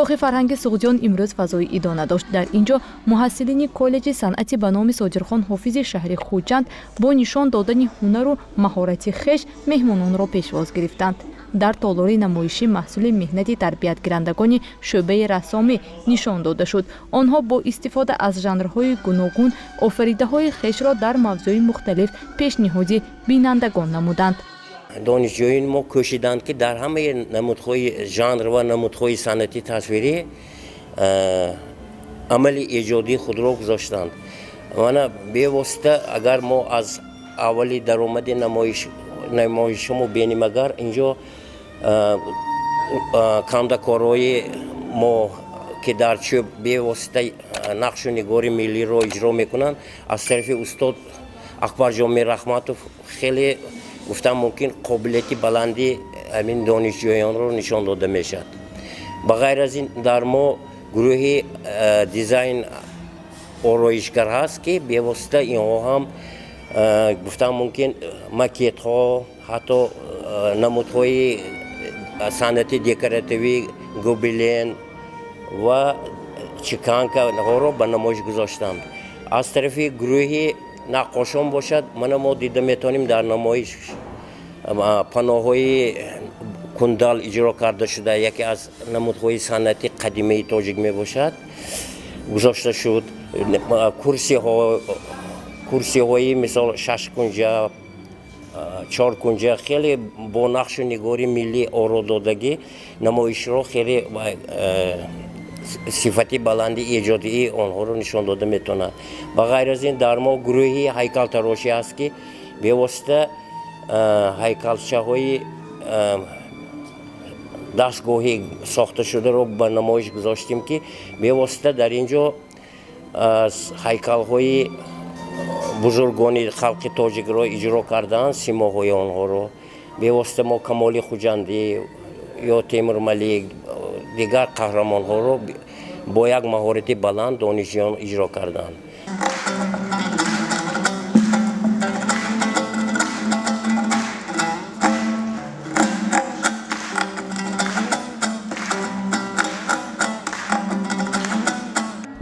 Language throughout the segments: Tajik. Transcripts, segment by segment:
Кохи фарҳанги Суғдиён имрӯз фазои идона дошт. Дар ин ҷо муҳассилини коллеҷи санъати ба номи Содирхон Ҳофизи шаҳри Хуҷанд бо нишон додани ҳунару маҳорати хеш меҳмононро пешвоз гирифтанд. Дар толори намоишӣ маҳсули меҳнати тарбиятгирандагони шӯъбаи рассомӣ нишон дода шуд. Онҳо бо истифода аз жанрҳои гуногун офаридаҳои хешро дар мавзӯи мухталиф пешниҳоди бинандагон намуданд. Донишҷӯёни мо кӯшиданд, ки дар ҳамаи намудҳои жанр ва намудҳои санъати тасвирӣ амали эҷодии худро гузоштанд. Мана, бевосита агар мо аз аввали даромади намоишҳомо бинем, агар инҷо кандакорҳои мо, ки дар чӯб бевосита нақшу нигори миллиро иҷро мекунанд, аз тарафи устод Акбарҷон Мирраҳматов, хеле гуфтан мумкин, қобилияти баланди ҳамин донишҷӯёнро нишон дода мешавад. Ба ғайр аз ин, дар мо гурӯҳи дизайн ороишгар ҳаст, ки бевосита инҳо ҳам, гуфтан мумкин, макетҳо, ҳатто намудҳои санъати декоративӣ, гобелен ва чеканкаҳоро ба намоиш гузоштанд. Аз тарафи гурӯҳи наққошон бошад, мана, мо дида метавонем, дар намоиш панноҳои кундал иҷро карда шуда, яке аз намудҳои санъати қадимаи тоҷик мебошад, гузошта шуд. Курсиҳои, мисол, шашкунҷа, чоркунҷа, хеле бо нақшу нигори миллӣ оро додагӣ, намоишро хеле сифати баланди эҷодии онҳоро нишон дода метавонад. Ба ғайр аз ин, дар мо гурӯҳи ҳайкалтарошӣ ҳаст, ки бевосита ҳайкалчаҳои дастгоҳӣ сохташударо ба намоиш гузоштем, ки бевосита дар ин ҷо ҳайкалҳои бузургони халқи тоҷикро иҷро кардаанд, симоҳои онҳоро. Бевосита мо Камоли Хуҷандӣ ё Темурмалик, дигар қаҳрамонҳоро бо як маҳорати баланд донишҷӯён иҷро карданд.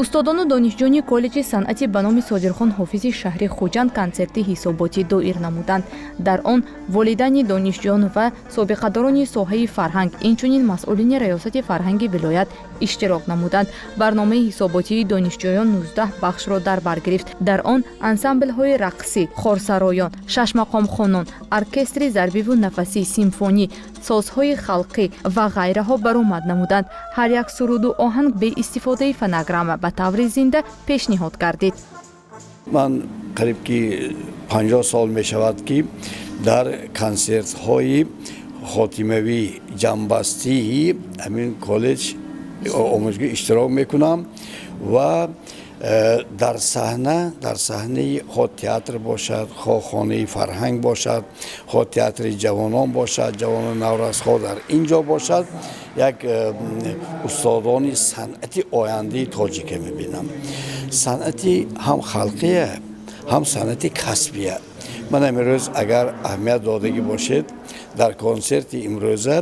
Устодону донишҷӯёни коллеҷи санъати ба номи Содирхон Ҳофизи шаҳри Хуҷанд консерти ҳисоботӣ доир намуданд. Дар он волидайни донишҷӯён ва собиқадорони соҳаи фарҳанг, инчунин масъулини раёсати фарҳанги вилоят иштирок намуданд. Барномаи ҳисоботии донишҷӯён 19 бахшро дар бар гирифт. Дар он ансамблҳои рақсӣ, хорсароён, шашмақомхонон, оркестри зарбиву нафасӣ, симфонӣ, созҳои халқӣ ва ғайраҳо баромад намуданд. Ҳар як суруду оҳанг бе истифодаи фонограмма ба таври зинда пешниҳод гардид. Ман қариб ки 50 сол мешавад, ки дар консертҳои хотимавӣ, ҷамъбастии ҳамин коллеҷ, омӯзгоҳ иштирок мекунам ва дар саҳна, дар саҳнаи хоҳ театр бошад, хоҳ хонаи фарҳанг бошад, хоҳ театри ҷавонон бошад, ҷавонону наврас, хоҳ дар ин ҷо бошад, як устодони санъати ояндаи тоҷика мебинам. Санъати ҳам халқия, ҳам санъати касбия. Ман имрӯз, агар аҳамият додагӣ бошед, дар консерти имрӯза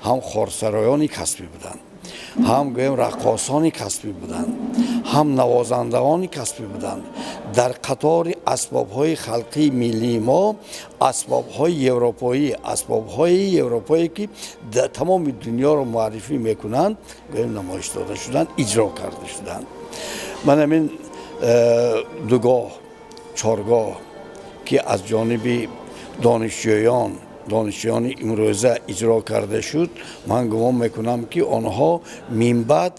ҳам хорсароёни касбӣ буданд, ҳам, гӯем, раққосони касбӣ буданд, ҳам навозандагони касбӣ буданд. Дар қатори асбобҳои халқии миллии мо асбобҳои европоӣ, асбобҳои европоие, ки тамоми дунёро муаррифӣ мекунанд, гӯем, намоиш дода шуданд, иҷро карда шуданд. Ман ҳамин дугоҳ, чоргоҳ, ки аз ҷониби донишҷӯёни имрӯза иҷро карда шуд, ман гумон мекунам, ки онҳо минбаъд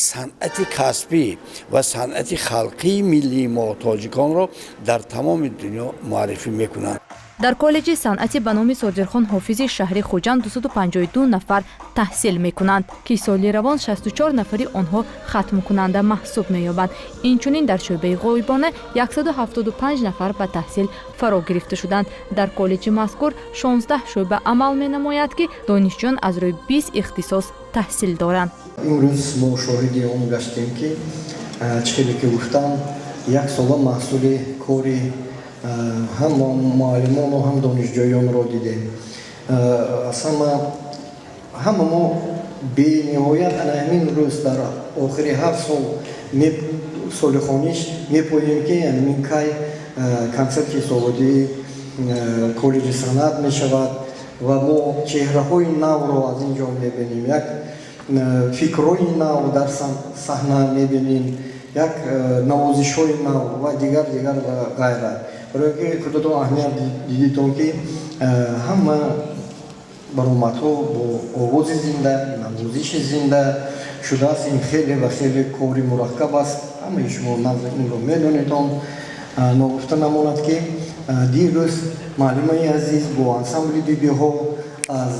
санъати касбӣ ва санъати халқии миллии мо тоҷиконро дар тамоми дунё муаррифӣ мекунанд. Дар коллеҷи санъати ба номи Содирхон Ҳофизи шаҳри Хуҷанд 252 нафар таҳсил мекунанд, ки соли равон 64 нафари онҳо хатмкунанда маҳсуб меёбанд. Инчунин дар шӯъбаи ғоибона 175 нафар ба таҳсил фаро гирифта шуданд. Дар коллеҷи мазкур 16 шӯъба амал менамояд, ки донишҷӯён аз рӯи 20 ихтисос таҳсил доранд. Имрӯз мо шоҳиди он гаштем, ки чӣ хеле ки гуфтам, як сола маҳсули кори ҳам муаллимону ҳам донишҷӯёнро дидем. Аз ҳама мо Бениҳоят ана ҳамин рӯз дар охири ҳар сол, соли хониш, мепоем, ки ҳамин кай консерти ҳисоботии коллеҷи санъат мешавад ва мо чеҳраҳои навро аз ин ҷо мебинем, як фикрҳои нав дар саҳна мебинем, як навозишҳои нав ва дигар, дигар ва ғайра. Барои ки худатон аҳамият дидитон, ки ҳама баромадҳо бо овози зинда, навозиши зинда шудааст. Ин хеле ва хеле кори мураккаб аст, ҳамаи шумо инро медонедон. Ногуфта намонад, ки дирӯз муаллимаи азиз бо ансамбли бибиҳо аз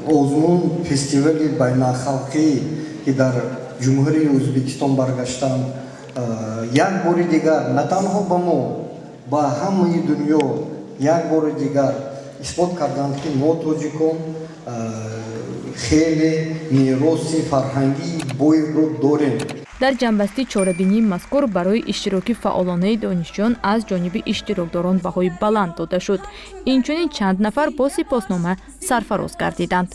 озмун, фестивали байналхалқӣ, ки дар Ҷумҳурии Ӯзбекистон баргаштанд, як бори дигар на танҳо ба мо, ба ҳамаи дунё як бори дигар исбот карданд, ки мо, тоҷикон, хеле мероси фарҳангии бойро дорем. Дар ҷамъбасти чорабинии мазкур барои иштироки фаъолонаи донишҷӯён аз ҷониби иштирокдорон баҳои баланд дода шуд. Инчунин чанд нафар бо сипоснома сарфароз гардиданд.